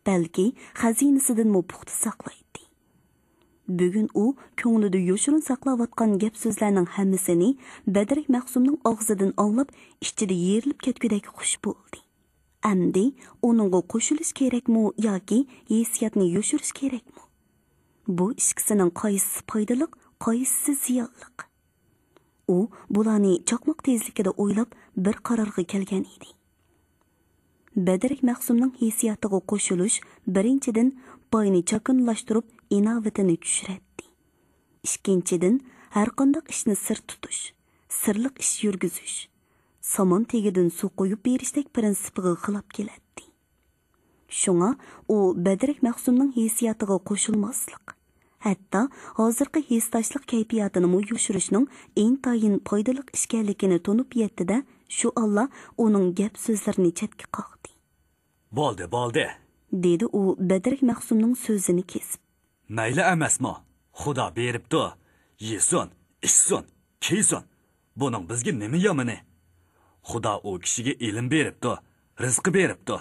بەلكى خەزىنىسىدىنمۇ پۇختا ساقلايتتى. بۈگۈن ئۇ كۆڭلىدە يوشۇرۇن ساقلاۋاتقان گەپ-سۆزلەرنىڭ ھەممىسىنى بەدرەك مەخسۇمنىڭ ئاغزىدىن ئاڭلاپ، ئىچىدە يېرىلىپ كەتكۈدەك خۇش بولدى. ئەمدى ئۇنىڭغا قوشۇلۇش كېرەكمۇ ياكى ھېسسىياتنى يوشۇرۇش كېرەكمۇ؟ بۇ ئىككىسىنىڭ قايسىسى پايدىلىق، قايسىسى زىيانلىق؟ ئۇ بۇلارنى چاقماق تېزلىكىدە ئويلاپ، بىر قارارغا كەلگەن ئىدى. بەدرەك مەخسۇمنىڭ ھېسسىياتىغا قوشۇلۇش، بىرىنچىدىن، باينى چاكىنىلاشتۇرۇپ، ئىناۋىتىنى چۈشۈرەتتى. ئىككىنچىدىن، ھەرقانداق ئىشنى سىر تۇتۇش، سىرلىق ئىش يۈرگۈزۈش، سامان تېگىدىن سۇ قۇيۇپ بېرىشتەك پىرىنسىپىغا خىلاپ كېلەتتى. شۇڭا ئۇ بەدرەك مەخسۇمنىڭ ھېسسىياتىغا قوشۇلماسلىق، ھەتتا ھازىرقى ھېسداشلىق كەيپىياتىنىمۇ يوشۇرۇشنىڭ ئىنتايىن پايدىلىق ئىش ئىكەنلىكىنى تونۇپ يەتتى-دە، شۇ ئاللا ئۇنىڭ گەپ-سۆزلىرىنى چەتكە قاقتى. بولدى، بولدى، دېدى ئۇ بەدرەك مەخسۇمنىڭ سۆزىنى كېسىپ. مەيلى ئەمەسمۇ؟ خۇدا بېرىپتۇ. يېسۇن، ئىچسۇن، كىيسۇن. بۇنىڭ بىزگە نېمە يامىنى؟ خۇدا ئۇ كىشىگە ئىلىم بېرىپتۇ، رىزقى بېرىپتۇ.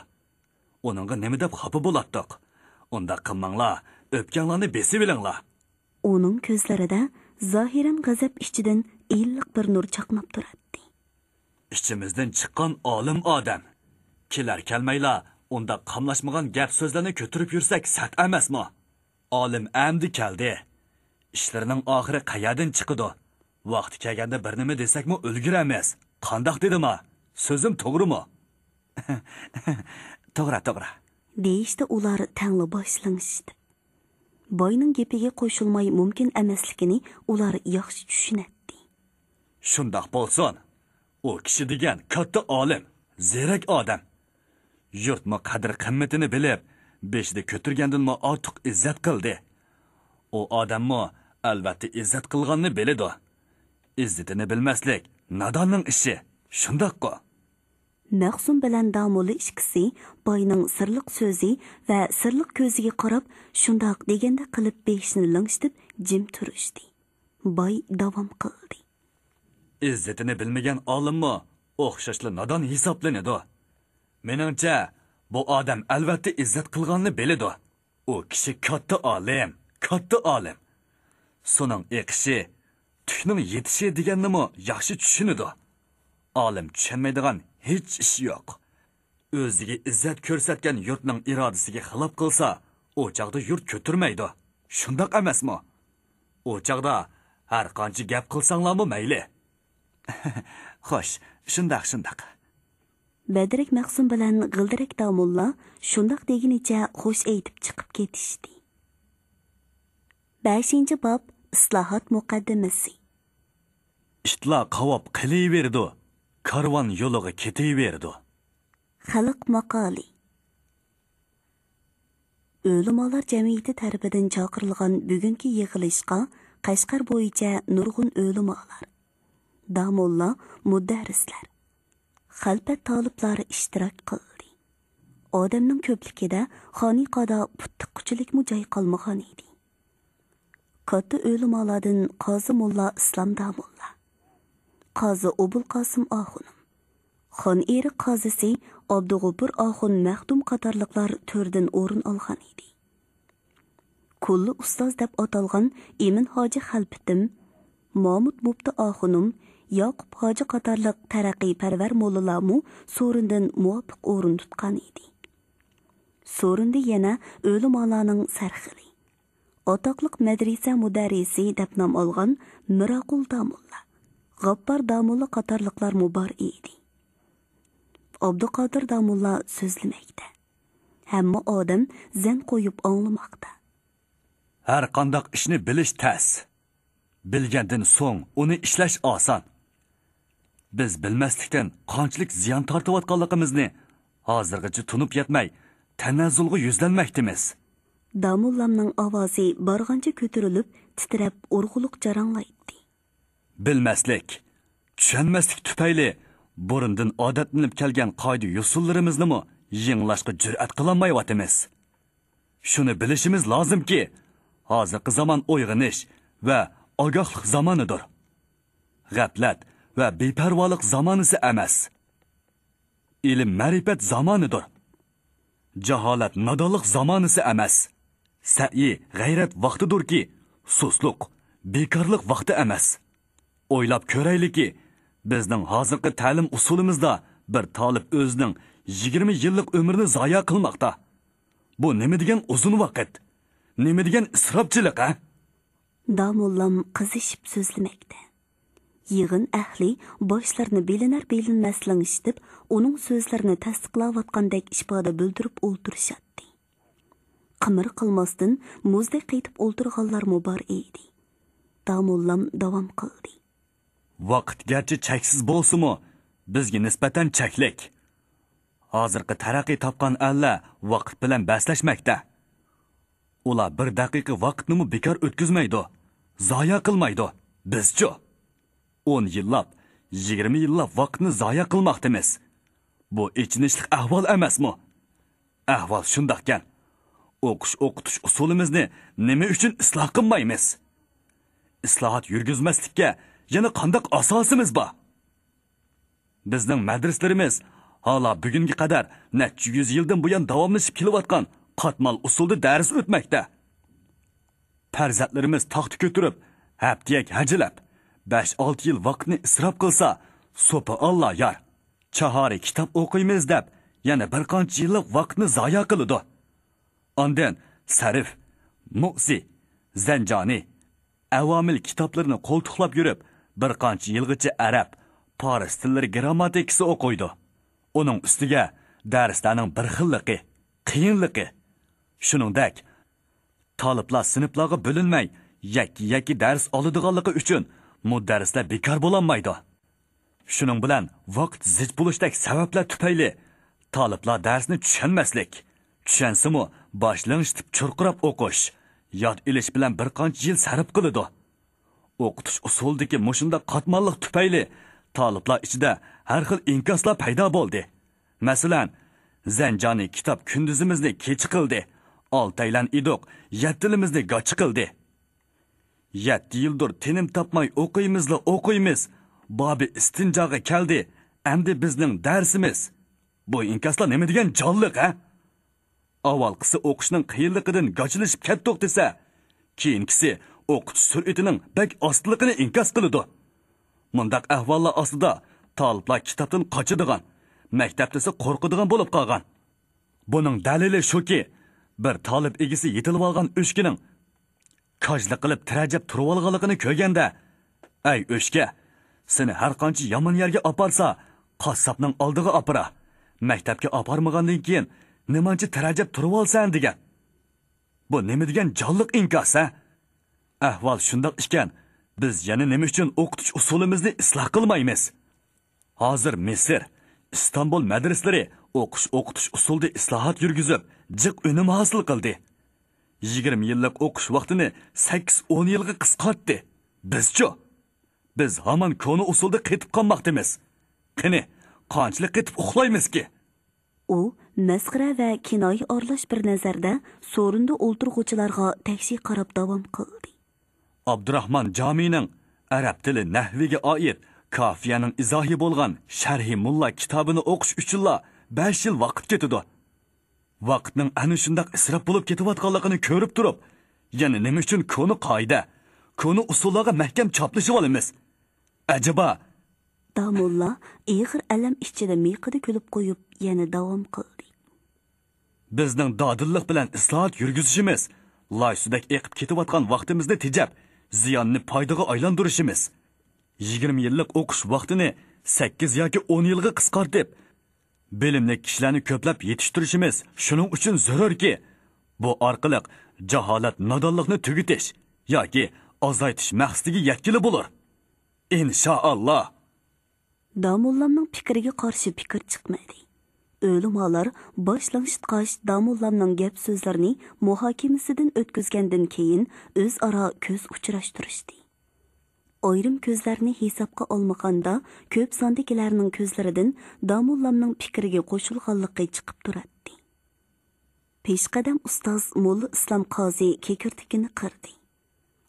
ئۇنىڭغا نېمە دەپ خاپا بولاتتۇق؟ ئۇنداق قىلماڭلار، ئۆپكەڭلارنى بېسىۋېلىڭلار. ئۇنىڭ كۆزلىرىدە زاھىرەن غەزەپ ئىچىدىن ئىللىق بىر نۇر چاقناپ تۇراتتى. ئىچىمىزدىن چىققان ئالىم ئادەم. كېلەر-كەلمەيلا ئۇنداق قاملاشمىغان گەپ-سۆزلەرنى كۆتۈرۈپ يۈرسەك سەت ئەمەسمۇ؟ ئالىم ئەمدى كەلدى. ئىشلىرىنىڭ ئاخىرى قەيەردىن چىقىدۇ؟ ۋاقتى كەلگەندە بىر نېمە دېسەكمۇ ئۈلگۈرەرمىز. قانداق دېدىما؟ سۆزۈم توغرىمۇ؟ توغرا، توغرا. دېيىشتە ئۇلار تەڭلا باش لىڭشىتىپ. باينىڭ گېپىگە قوشۇلماي مۇمكىن ئەمەسلىكىنى ئۇلار ياخشى چۈشىنەتتى. شۇنداق بولسۇن. ئۇ كىشى دېگەن كاتتا ئالىم، زېرەك ئادەم. يۇرتمۇ قەدىر-قىممىتىنى بىلىپ، بېشىدا كۆتۈرگەندىنمۇ ئارتۇق ئىززەت قىلدى. ئۇ ئادەممۇ، ئەلۋەتتە، ئىززەت قىلغاننى بىلىدۇ. ئىززىتىنى بىلمەسلىك ناداننىڭ ئىشى، شۇنداققۇ؟ مەخسۇم بىلەن داموللا ئىككىسى باينىڭ سىرلىق سۆزى ۋە سىرلىق كۆزىگە قاراپ، شۇنداق دېگەندەك قىلىپ بېشىنى لىڭشىتىپ جىم تۇرۇشتى. باي داۋام قىلدى. ئىززىتىنى بىلمىگەن ئالىممۇ ئوخشاشلا نادان ھېسابلىنىدۇ. مېنىڭچە، بۇ ئادەم ئەلۋەتتە ئىززەت قىلغاننى بىلىدۇ. ئۇ كىشى كاتتا ئالىم، كاتتا ئالىم. سۇنىڭ ئېقىشى، تۈكنىڭ يېتىشى دېگەننىمۇ ياخشى چۈشىنىدۇ. ئالىم چۈشەنمەيدىغان ھېچ ئىش يوق. ئۆزىگە ئىززەت كۆرسەتكەن يۇرتنىڭ ئىرادىسىگە خىلاپ قىلسا، ئۇ چاغدا يۇرت كۆتۈرمەيدۇ. شۇنداق ئەمەسمۇ؟ ئۇ چاغدا ھەر قانچە گەپ قىلساڭلارمۇ مەيلى. خوش، شۇنداق، شۇنداق. بەدرەك مەخسۇم بىلەن غىلدىرەك داموللا شۇنداق دېگىنىچە خوش ئېيتىپ چىقىپ كېتىشتى. بەشىنچى باب، ئىسلاھات مۇقەددىمىسى. ئىتلار قاۋاپ قېلىۋېرىدۇ، كارۋان يولىغا كېتىۋېرىدۇ. خەلق ماقالى. ئۆلىمالار جەمئىيىتى تەرىپىدىن چاقىرىلغان بۈگۈنكى يىغىلىشقا قەشقەر بويىچە نۇرغۇن ئۆلىمالار، داموللا، مۇدەررىسلەر، خەلپەت تالىپلار ئىشتىراك قىلدى. ئادەمنىڭ كۆپلۈكىدە خانىقادا پۇت تىققۇچىلىكمۇ جاي قالمىغان ئىدى. كاتتا ئۆلىمالاردىن قازى موللا ئىسلام داموللا، قازى ئوبۇلقاسىم ئاخۇنۇم، خان ئېرىق قازىسى ئابدۇغوپۇر ئاخۇن مەخدۇم قاتارلىقلار تۆردىن ئورۇن ئالغان ئىدى. كۇللا ئۇستاز دەپ ئاتالغان ئىمىن ھاجى خەلپىتىم، مامۇت مۇپتى ئاخۇنۇم، ياقۇپ ھاجى قاتارلىق تەرەققىيپەرۋەر موللىلارمۇ سورۇندىن مۇۋاپىق ئورۇن تۇتقان ئىدى. سورۇندا يەنە ئۆلىمالارنىڭ سەرخىلى، ئاتاقلىق مەدرىسە مۇدەررىسى دەپ نام ئالغان مىراقۇل داموللا، غاپپار داموللا قاتارلىقلارمۇ بار ئىدى. ئابدۇقادىر داموللا سۆزلىمەكتە. ھەممە ئادەم زەن قويۇپ ئاڭلىماقتا. ھەر قانداق ئىشنى بىلىش تەس. بىلگەندىن سوڭ ئۇنى ئىشلەش ئاسان. بىز بىلمەسلىكتىن قانچىلىك زىيان تارتىۋاتقانلىقىمىزنى ھازىرغىچە تونۇپ يەتمەي، تەنەززۇلغا يۈزلەنمەكتىمىز. داموللامنىڭ ئاۋازى بارغانچە كۆتۈرۈلۈپ، تىترەپ، ئۇرغۇلۇق جاراڭلايتتى. بىلمەسلىك، چۈشەنمەسلىك تۈپەيلى بۇرۇندىن ئادەتلىنىپ كەلگەن قائىدە-يوسۇنلىرىمىزنىمۇ يېڭىلاشقا جۈرئەت قىلالمايۋاتىمىز. شۇنى بىلىشىمىز لازىمكى، ھازىرقى زامان ئويغىنىش ۋە ئاگاھلىق زامانىدۇر. غەپلەت ۋە بىپەرۋالىق زامانىسى ئەمەس. ئىلىم-مەرىپەت زامانىدۇر. جاھالەت-نادانلىق زامانىسى ئەمەس. سەئيى-غەيرەت ۋاقتىدۇركى، سۇسلۇق، بىكارلىق ۋاقتى ئەمەس. ئويلاپ كۆرەيلىكى، بىزنىڭ ھازىرقى تەلىم ئۇسۇلىمىزدا بىر تالىپ ئۆزىنىڭ يىگىرمە يىللىق ئۆمرىنى زايە قىلماقتا. بۇ نېمە دېگەن ئۇزۇن ۋاقىت؟ نېمە دېگەن ئىسراپچىلىق، ھە؟ داموللام قىزىشىپ سۆزلىمەكتە. يىغىن ئەھلى باشلىرىنى بىلىنەر-بىلىنمەس لىڭشىتىپ، ئۇنىڭ سۆزلىرىنى تەستىقلاۋاتقاندەك ئىپادە بىلدۈرۈپ ئولتۇرۇشاتتى. قىمىر قىلماستىن، مۇزدەك قېتىپ ئولتۇرغانلارمۇ بار ئىدى. داموللام داۋام قىلدى. ۋاقىت گەرچە چەكسىز بولسىمۇ، بىزگە نىسبەتەن چەكلىك. ھازىرقى تەرەققىي تاپقان ئەللەر ۋاقىت بىلەن بەسلەشمەكتە. ئۇلار بىر دەقىقە ۋاقىتنىمۇ بىكار ئۆتكۈزمەيدۇ، زايە قىلمايدۇ. بىزچۇ؟ ئون يىللاپ، يىگىرمە يىللاپ ۋاقىتنى زايە قىلماقتىمىز. بۇ ئېچىنىشلىق ئەھۋال ئەمەسمۇ؟ ئەھۋال شۇنداقكەن. ئوقۇش-ئوقۇتۇش ئۇسۇلىمىزنى نېمە ئۈچۈن ئىسلاھ قىلمايمىز؟ ئىسلاھات يۈرگۈزمەسلىككە يەنە قانداق ئاساسىمىز بار؟ بىزنىڭ مەدرىسىلىرىمىز ھالا بۈگۈنگە قەدەر نەچچە يۈز يىلدىن بۇيان داۋاملىشىپ كېلىۋاتقان قاتمال ئۇسۇلدا دەرس ئۆتمەكتە. پەرزەنتلىرىمىز تاختا كۆتۈرۈپ، ھەپتىيەك ھەجىلەپ، بەش-ئالتە يىل ۋاقىتنى ئىسراپ قىلسا، سوپى ئاللا يار. چاھارى كىتاب ئوقۇيمىز دەپ، يەنە بىر قانچە يىللىق ۋاقىتنى زايە قىلىدۇ. ئاندىن سەرف، مۇئزى، زەنجانى، ئەۋامىل كىتابلىرىنى قولتۇقلاپ يۈرۈپ، بىر قانچە يىلغىچە ئەرەب، پارس تىللىرى گىرامماتىكىسى ئوقۇيدۇ. ئۇنىڭ ئۈستىگە دەرسلەرنىڭ بىر خىللىقى، قىيىنلىقى. شۇنىڭدەك، تالىپلار سىنىپلارغا بۆلۈنمەي، يەككە-يەككە دەرس ئالىدىغانلىقى ئۈچۈن مۇدەررىسلەر بىكار بولالمايدۇ. شۇنىڭ بىلەن ۋاقىت زىچ بولۇشتەك سەۋەبلەر تۈپەيلى تالىپلار دەرسنى چۈشەنمەسلىك، چۈشەنسىمۇ باش لىڭشىتىپ چۇرقىراپ ئوقۇش، ياد ئېلىش بىلەن بىر قانچە يىل سەرپ قىلىدۇ. ئوقۇتۇش ئۇسۇلىدىكى مۇشۇنداق قاتماللىق تۈپەيلى تالىپلار ئىچىدە ھەر خىل ئىنكاسلار پەيدا بولدى. مەسىلەن، زەنجانى كىتاب كۈندۈزىمىزنى كېچە قىلدى، ئالتەيلەن ئىدۇق، يەتتىلىمىزنى گاچا قىلدى. يەتتە يىلدۇر تىنىم تاپماي ئوقۇيمىزلا ئوقۇيمىز. بابى ئىستىنجاغا كەلدى، ئەمدى بىزنىڭ دەرسىمىز. بۇ ئىنكاسلار نېمە دېگەن جانلىق، ھە؟ ئاۋۋالقىسى ئوقۇشنىڭ قىيىنلىقىدىن گاچىلىشىپ كەتتۇق دېسە، كېيىنكىسى ئوقۇتۇش سۈرئىتىنىڭ بەك ئاستىلىقىنى ئىنكاس قىلىدۇ. مۇنداق ئەھۋاللار ئاستىدا تالىپلار كىتابتىن قاچىدىغان، مەكتەپ دېسە قورقىدىغان بولۇپ قالغان. بۇنىڭ دەلىلى شۇكى، بىر تالىپ ئىگىسى يېتىلىۋالغان ئۆچكىنىڭ كاجلىق قىلىپ تىرەجەپ تۇرۇۋالغانلىقىنى كۆرگەندە، ئەي ئۆچكە، سېنى ھەر قانچە يامان يەرگە ئاپارسا، قاسساپنىڭ ئالدىغا ئاپىرا، مەكتەپكە ئاپارمىغاندىن كېيىن نېمانچە تىرەجەپ تۇرۇۋالىسەن دېگەن. بۇ نېمە دېگەن جانلىق ئىنكاس، ھە؟ ئەھۋال شۇنداق ئىكەن، بىز يەنە نېمە ئۈچۈن ئوقۇتۇش ئۇسۇلىمىزنى ئىسلاھ قىلمايمىز؟ ھازىر مىسىر، ئىستانبۇل مەدرىسىلىرى ئوقۇش ئوقۇتۇش ئۇسۇلىدا ئىسلاھات يۈرگۈزۈپ، جىق ئۈنۈم ھاسىل قىلدى. يىگىرمە يىللىق ئوقۇش ۋاقتىنى سەككىز ئون يىلغا قىسقارتتى. بىزچۇ؟ بىز ھامان كونا ئۇسۇلدا قېتىپ قالماقتىمىز. قېنى، قانچىلىك قېتىپ ئۇخلايمىزكى؟ ئۇ مەسخىرە ۋە كىنايە ئارىلاش بىر نەزەردە سورۇندا ئولتۇرغۇچىلارغا تەكشى قاراپ داۋام قىلدى. ئابدۇراخمان جامىنىڭ ئەرەب تىلى نەھۋىگە ئائىت كافىيەنىڭ ئىزاھى بولغان شەرھى مۇللا كىتابىنى ئوقۇش ئۈچۈنلا بەش يىل ۋاقىت كېتىدۇ. ۋاقىتنىڭ ئەنە شۇنداق ئىسراپ بولۇپ كېتىۋاتقانلىقىنى كۆرۈپ تۇرۇپ، يەنە نېمە ئۈچۈن كونا قائىدە، كونا ئۇسۇللارغا مەھكەم چاپلىشىۋالىمىز؟ ئەجەبا؟ داموللا ئېغىر ئەلەم ئىچىدە مىيىقىدا كۈلۈپ قويۇپ، يەنە داۋام قىلدى. بىزنىڭ دادىللىق بىلەن ئىسلاھات يۈرگۈزۈشىمىز لاي سۇدەك ئېقىپ كېتىۋاتقان ۋاقتىمىزنى تېجەپ، زىياننى پايدىغا ئايلاندۇرۇشىمىز، يىگىرمە يىللىق ئوقۇش ۋاقتىنى سەككىز ياكى ئون يىلغا قىسقارتىپ، بىلىملىك كىشىلەرنى كۆپلەپ يېتىشتۈرۈشىمىز شۇنىڭ ئۈچۈن زۆرۈركى، بۇ ئارقىلىق جاھالەت، نادانلىقنى تۈگىتىش ياكى ئازايتىش مەقسىتىگە يەتكىلى بولۇر. ئىنشائاللا. داموللامنىڭ پىكرىگە قارشى پىكىر چىقمىدى. ئۆلىمالار باش لىڭشىتقاچ، داموللامنىڭ گەپ سۆزلىرىنى مۇھاكىمىسىدىن ئۆتكۈزگەندىن كېيىن، ئۆزئارا كۆز ئۇچراشتۇرۇشتى. ئايرىم كۆزلەرنى ھېسابقا ئالمىغاندا، كۆپ ساندىكىلەرنىڭ كۆزلىرىدىن داموللامنىڭ پىكرىگە قوشۇلغانلىقى چىقىپ تۇراتتى. پېشقەدەم ئۇستاز موللا ئىسلام قازى كېكىردىكىنى قىردى.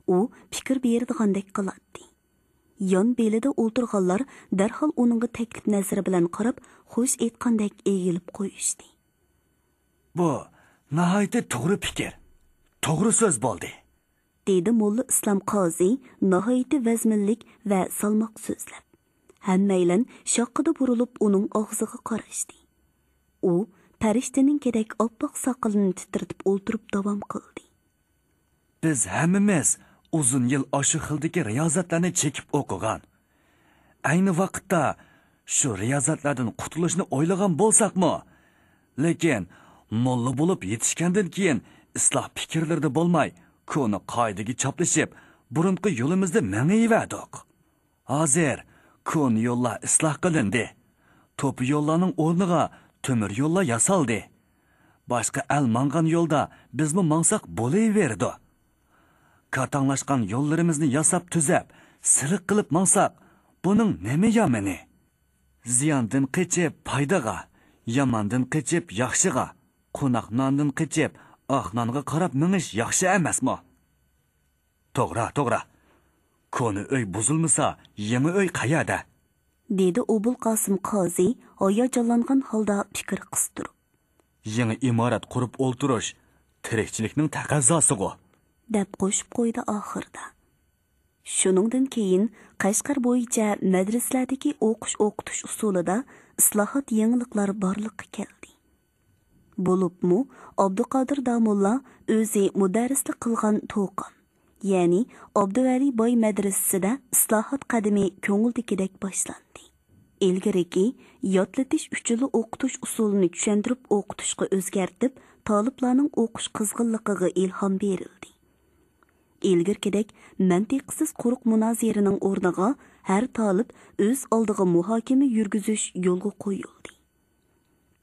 ئۇ پىكىر بېرىدىغاندەك قىلاتتى. يان بېلىدە ئولتۇرغانلار دەرھال ئۇنىڭغا تەكلىپ نەزىرى بىلەن قاراپ، خوش ئېيتقاندەك ئېگىلىپ قويۇشتى. بۇ ناھايىتى توغرا پىكىر، توغرا سۆز بولدى، دېدى موللا ئىسلام قازى ناھايىتى ۋەزمىنلىك ۋە سالماق سۆزلەپ. ھەممەيلەن شاققىدە بۇرۇلۇپ ئۇنىڭ ئاغزىغا قاراشتى. ئۇ پەرىشتىنىڭكىدەك ئاپئاق ساقىلىنى تىترىتىپ ئولتۇرۇپ داۋام قىلدى. بىز ھەممىمىز ئۇزۇن يىل ئاشۇ خىلدىكى رىيازەتلەرنى چېكىپ ئوقۇغان. ئەينى ۋاقىتتا شۇ رىيازەتلەردىن قۇتۇلۇشنى ئويلىغان بولساقمۇ، لېكىن موللا بولۇپ يېتىشكەندىن كېيىن ئىسلاھ پىكىرلىرىدە بولماي، كونا قائىدىگە چاپلىشىپ، بۇرۇنقى يولىمىزدا مېڭىۋەردۇق. ھازىر كونا يوللار ئىسلاھ قىلىندى. توپا يوللارنىڭ ئورنىغا تۆمۈر يوللار ياسالدى. باشقا ئەل ماڭغان يولدا بىزمۇ ماڭساق بولۇۋېرىدۇ. كاتاڭلاشقان يوللىرىمىزنى ياساپ تۈزەپ، سىلىق قىلىپ ماڭساق، بۇنىڭ نېمە يامىنى؟ زىياندىن قېچىپ پايدىغا، ياماندىن قېچىپ ياخشىغا، قوناق ناندىن قېچىپ ئاق نانغا قاراپ مېڭىش ياخشى ئەمەسمۇ؟ توغرا، توغرا. كونا ئۆي بۇزۇلمىسا، يېڭى ئۆي قەيەردە؟ دېدى ئوبۇلقاسىم قازى ھاياجانلانغان ھالدا پىكىر قىستۇرۇپ. يېڭى ئىمارەت قۇرۇپ ئولتۇرۇش تىرىكچىلىكنىڭ تەقەززاسىغۇ، دەپ قوشۇپ قويدى ئاخىرىدا. شۇنىڭدىن كېيىن قەشقەر بويىچە مەدرىسىلەردىكى ئوقۇش ئوقۇتۇش ئۇسۇلىدا ئىسلاھات، يېڭىلىقلار بارلىققا كەلدى. بولۇپمۇ ئابدۇقادىر داموللا ئۆزى مۇدەررىسلىك قىلغان توقام، يەنى ئابدۇۋەلى باي مەدرىسىسىدە ئىسلاھات قەدىمى كۆڭۈلدىكىدەك باشلاندى. ئىلگىرىكى ياتلىتىش ئۈچۈنلا ئوقۇتۇش ئۇسۇلىنى چۈشەندۈرۈپ ئوقۇتۇشقا ئۆزگەرتىپ، تالىپلارنىڭ ئوقۇش قىزغىنلىقىغا ئىلھام بېرىلدى. ئىلگىرىكىدەك مەنتىقسىز قۇرۇق مۇنازىرىنىڭ ئورنىغا ھەر تالىپ ئۆز ئالدىغا مۇھاكىمە يۈرگۈزۈش يولغا قويۇلدى.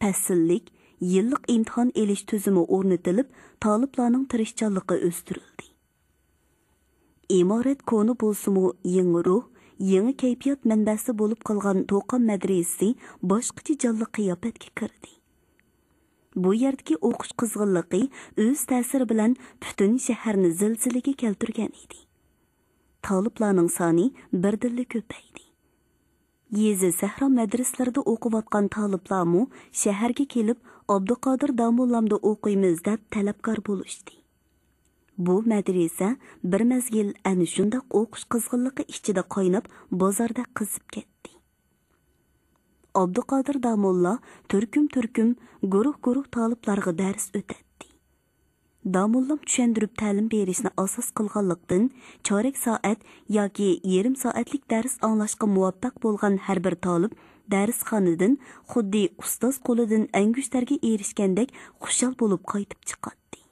پەسىللىك، يىللىق ئىمتىھان ئېلىش تۈزۈمى ئورنىتىلىپ، تالىپلارنىڭ تىرىشچانلىقى ئۆستۈرۈلدى. ئىمارەت كونا بولسىمۇ، يېڭى روھ، يېڭى كەيپىيات مەنبەسى بولۇپ قالغان توقام مەدرىسىسى باشقىچە جانلىق قىياپەتكە كىردى. بۇ يەردىكى ئوقۇش قىزغىنلىقى ئۆز تەسىرى بىلەن پۈتۈن شەھەرنى زىلزىلىگە كەلتۈرگەن ئىدى. تالىپلارنىڭ سانى بىردىنلا كۆپەيدى. يېزا، سەھرا مەدرىسىلىرىدە ئوقۇۋاتقان تالىپلارمۇ شەھەرگە كېلىپ، ئابدۇقادىر داموللامدا ئوقۇيمىز دەپ تەلەپكار بولۇشتى. بۇ مەدرىسە بىر مەزگىل ئەنە شۇنداق ئوقۇش قىزغىنلىقى ئىچىدە قايناپ، بازاردەك قىزىپ كەتتى. ئابدۇقادىر داموللا تۈركۈم-تۈركۈم، گۇرۇھ-گۇرۇھ تالىپلارغا دەرس ئۆتەتتى. داموللام چۈشەندۈرۈپ تەلىم بېرىشنى ئاساس قىلغانلىقتىن، چارەك سائەت ياكى يېرىم سائەتلىك دەرس ئاڭلاشقا مۇۋەپپەق بولغان ھەر بىر تالىپ دەرسخانىدىن خۇددى ئۇستاز قولىدىن ئەنگۈشتەرگە ئېرىشكەندەك خۇشال بولۇپ قايتىپ چىقاتتى.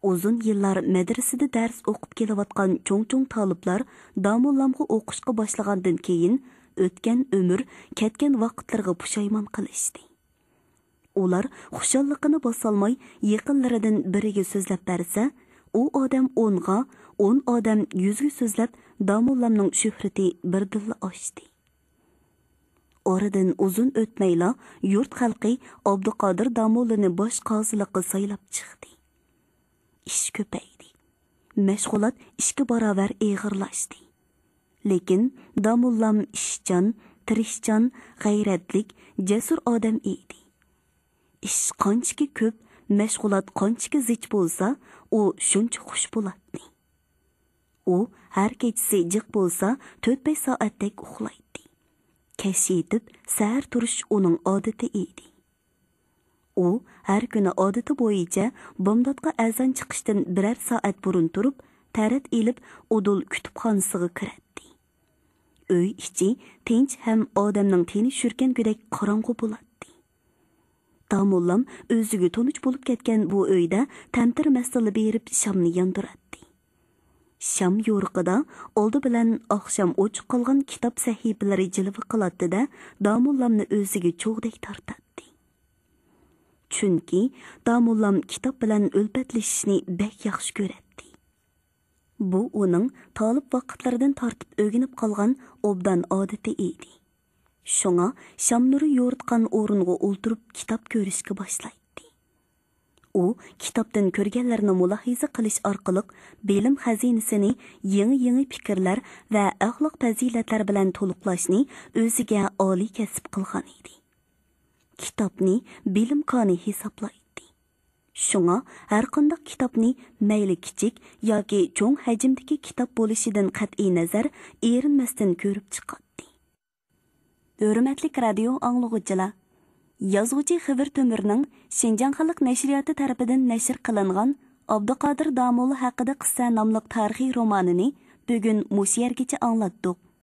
ئۇزۇن يىللار مەدرىسىدە دەرس ئوقۇپ كېلىۋاتقان چوڭ-چوڭ تالىپلار داموللامغا ئوقۇشقا باشلىغاندىن كېيىن، ئۆتكەن ئۆمۈر، كەتكەن ۋاقىتلىرىغا پۇشايمان قىلىشتى. ئۇلار خۇشاللىقىنى باسالماي يېقىنلىرىدىن بىرىگە سۆزلەپ بەرسە، ئۇ ئادەم ئونغا، ئون ئادەم يۈزگە سۆزلەپ، داموللامنىڭ شۆھرىتى بىردىنلا ئاشتى. ئارىدىن ئۇزۇن ئۆتمەيلا يۇرت خەلقى ئابدۇقادىر داموللىنى باش قازىلىققا سايلاپ چىقتى. ئىش كۆپەيدى. مەشغۇلات ئىككى باراۋەر ئېغىرلاشتى. لېكىن داموللام ئىشچان، تىرىشچان، غەيرەتلىك، جەسۇر ئادەم ئىدى. ئىش قانچىكى كۆپ، مەشغۇلات قانچىكى زىچ بولسا، ئۇ شۇنچە خۇش بولاتتى. ئۇ ھەر كېچىسى جىق بولسا، تۆت-بەش سائەتتەك ئۇخلايتتى. كەچ يېتىپ، سەھەر تۇرۇش ئۇنىڭ ئادىتى ئىدى. ئۇ ھەر كۈنى ئادىتى بويىچە بامداتقا ئەزان چىقىشتىن بىرەر سائەت بۇرۇن تۇرۇپ، تەرەت ئېلىپ، ئۇدۇل كۇتۇپخانىسىغا كىرەتتى. ئۆي ئىچى تىنچ ھەم ئادەمنىڭ تېنى شۈركەنگۈدەك قاراڭغۇ بولاتتى. داموللام ئۆزىگە تونۇش بولۇپ كەتكەن بۇ ئۆيدە تەمتىرىمەستىنلا بېرىپ شامنى ياندۇراتتى. شام يورۇقىدا ئالدى بىلەن ئاخشام ئوچۇق قالغان كىتاب سەھىپىلىرى جىلۋە قىلاتتى-دە، داموللامنى ئۆزىگە چوغدەك تارتاتتى. چۈنكى داموللام كىتاب بىلەن ئۈلپەتلىشىشنى بەك ياخشى كۆرەتتى. بۇ ئۇنىڭ تالىپ ۋاقىتلىرىدىن تارتىپ ئۆگىنىپ قالغان ئوبدان ئادىتى ئىدى. شۇڭا شام نۇرى يورۇتقان ئورۇنغا ئولتۇرۇپ كىتاب كۆرۈشكە باشلايتتى. ئۇ كىتابتىن كۆرگەنلەرنى مۇلاھىزە قىلىش ئارقىلىق بىلىم خەزىنىسىنى يېڭى-يېڭى پىكىرلەر ۋە ئەخلاق پەزىلەتلەر بىلەن تولۇقلاشنى ئۆزىگە ئالىي كەسىپ قىلغان ئىدى. كىتابنى بىلىم كانى ھېسابلايتتى. شۇڭا ھەرقانداق كىتابنى مەيلى كىچىك ياكى چوڭ ھەجىمدىكى كىتاب بولۇشىدىن قەتئىينەزەر، ئېرىنمەستىن كۆرۈپ چىقاتتى. ھۆرمەتلىك رادىيو ئاڭلىغۇچىلار! يازغۇچى خېۋىر تۆمۈرنىڭ شىنجاڭ خەلق نەشرىياتى تەرىپىدىن نەشر قىلىنغان ئابدۇقادىر داموللا ھەققىدە قىسسە ناملىق تارىخىي رومانىنى بۈگۈن مۇشۇ يەرگىچە ئاڭلاتتۇق.